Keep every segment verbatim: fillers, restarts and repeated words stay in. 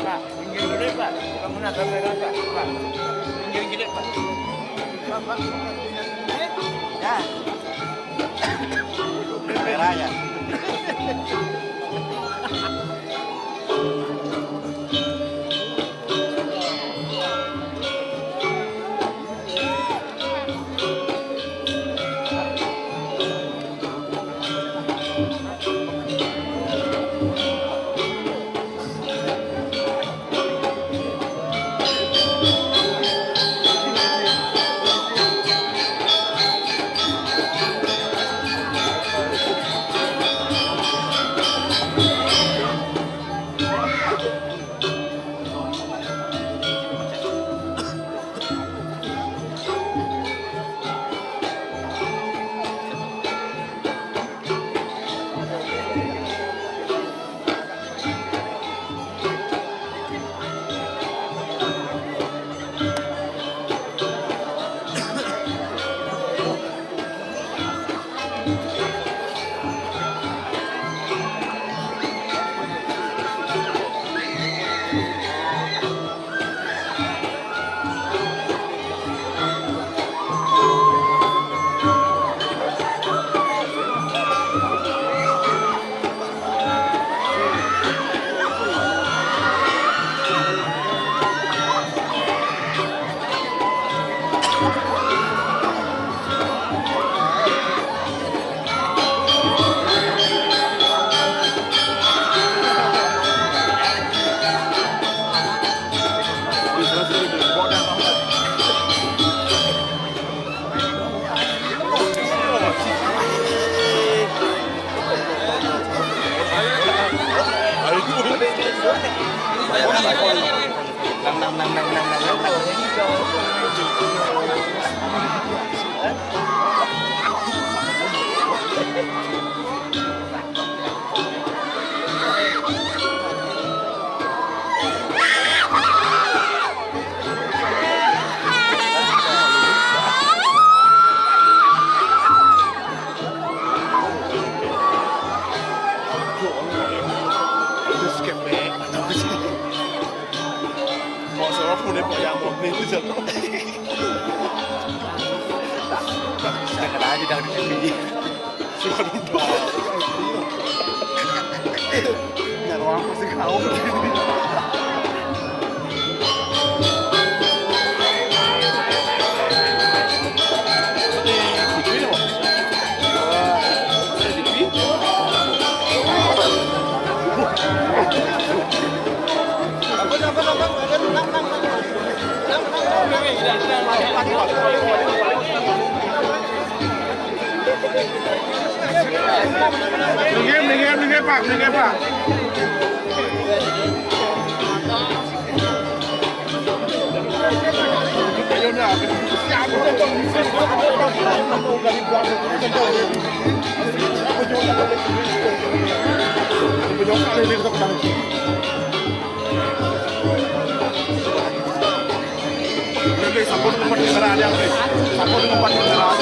Pak, minggir dulu, Pak. Bangunan sampai, Pak. Pak, minggir dikit, Pak. Pak, Pak. Ya. Merahnya. Terus skip, Mek. Mau solo pun, Mek, yang mau nih, itu jatuh. Sedangkan aja dah di sini. Suka lupa. Nggak tahu apa sih kau. Minggir, minggir, minggir, Pak, minggir, Pak. Sampun tempat kendaraan yang, sampun tempat kendaraan.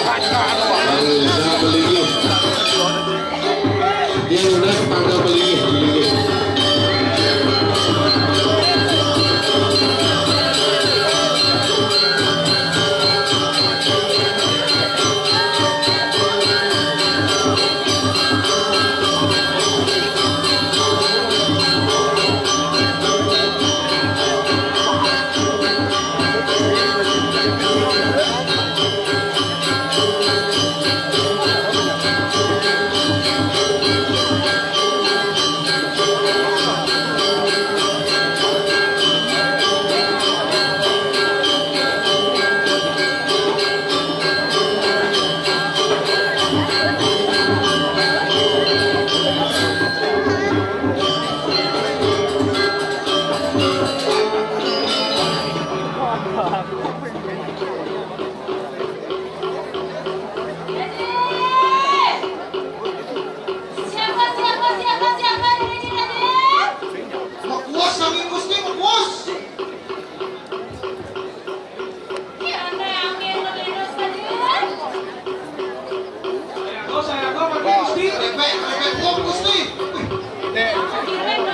Kacau. Iya, lunas, pangga beli. Siapa, siapa, siapa, siapa, Raden, Raden? Makuas, kami Gusti, makuas. Iya, Raden, Raden, Raden. Saya kau, saya kau, pakai Gusti. Repek, repek, Gusti. Wih, dek.